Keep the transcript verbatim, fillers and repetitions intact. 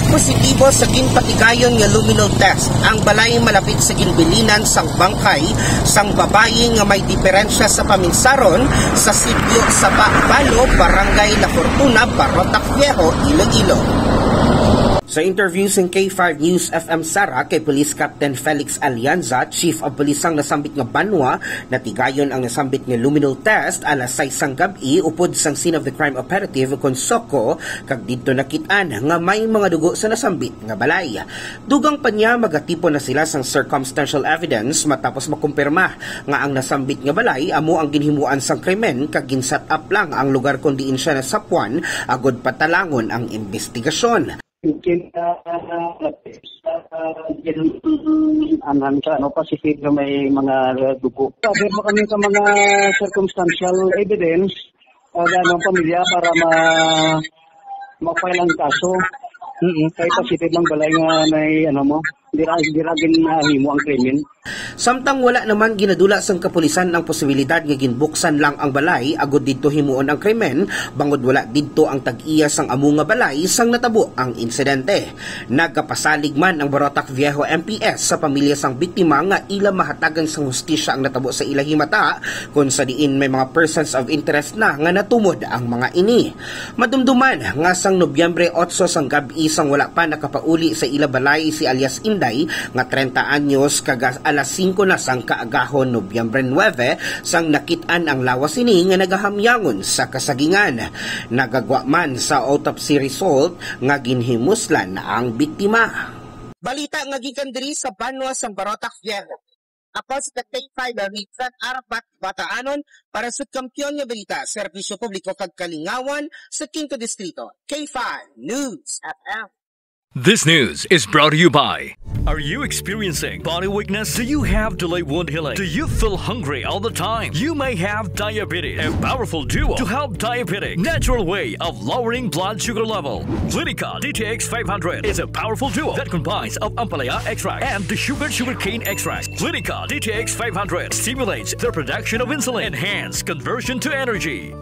Positibo sa ginpatigayon nga luminol test ang balay malapit sa ginbilinan sang bangkay sang babayi nga may diferensya sa paminsaron sa Sitio Sapa Balo, Barangay La Fortuna, Barotac Viejo, Iloilo. Sa interview sing K five News F M Sara kay Police Captain Felix Alianza, Chief of Police sang nasambit nga banwa, natigayon ang nasambit nga luminol test alas sais sang gab-i upod sang scene of the crime operative kon soko, kag didto nakit-an nga may mga dugo sa nasambit nga balay. Dugang pa niya, magatipon na sila sang circumstantial evidence matapos makumpirma nga ang nasambit nga balay amo ang ginhimuan sang krimen kag gin-set up lang ang lugar kon diin siya nasapuan agud patalangon ang imbestigasyon. Kina, ah, ah, ano, positive na may mga dugo. Sabi mo kami sa mga circumstantial evidence, ah, ano, ang pamilya para ma-, ma-file ang kaso. Mm-mm. Kay positive lang balay nga may, ano mo, dira, dira gin, ah, himo ang krimen. Samtang wala naman ginadula sang kapulisan ang posibilidad nga ginbuksan lang ang balay agud didto himuon ang krimen, bangod wala didto ang tag-iya sang amo nga balay sang natabo ang insidente. Nagapasalig man ang Barotac Viejo M P S sa pamilya sang biktima nga ila mahatagan sang hustisya ang natabo sa ila himata, kon sa diin may mga persons of interest na nga natumod ang mga ini. Madumduman nga sang Nobyembre otso sang gab-i, sang wala pa nakapauli sa ila balay si alias Inday nga treinta anyos, kag alas singko na sang kaagahon, Nobyembre nuebe, sang nakit-an ang lawas sini nga nagahamyangon sa kasagingan. Nagagwa man sa autopsy result nga ginhimuslan ang biktima. Balita nga gikan diri sa banwa sang Barotac Viejo. Ako si Katay Fiber Mitran Arapat Bataanon para sa Kampiyon nga Balita, Serbisyo Publiko kag Kalingawan sa Quinto Distrito, K five News F M. This news is brought to you by. Are you experiencing body weakness? Do you have delayed wound healing? Do you feel hungry all the time? You may have diabetes. A powerful duo to help diabetic natural way of lowering blood sugar level. Clinica D T X five hundred is a powerful duo that combines of ampalaya extract and the sugar sugarcane extract. Clinica D T X five hundred stimulates the production of insulin, enhance conversion to energy.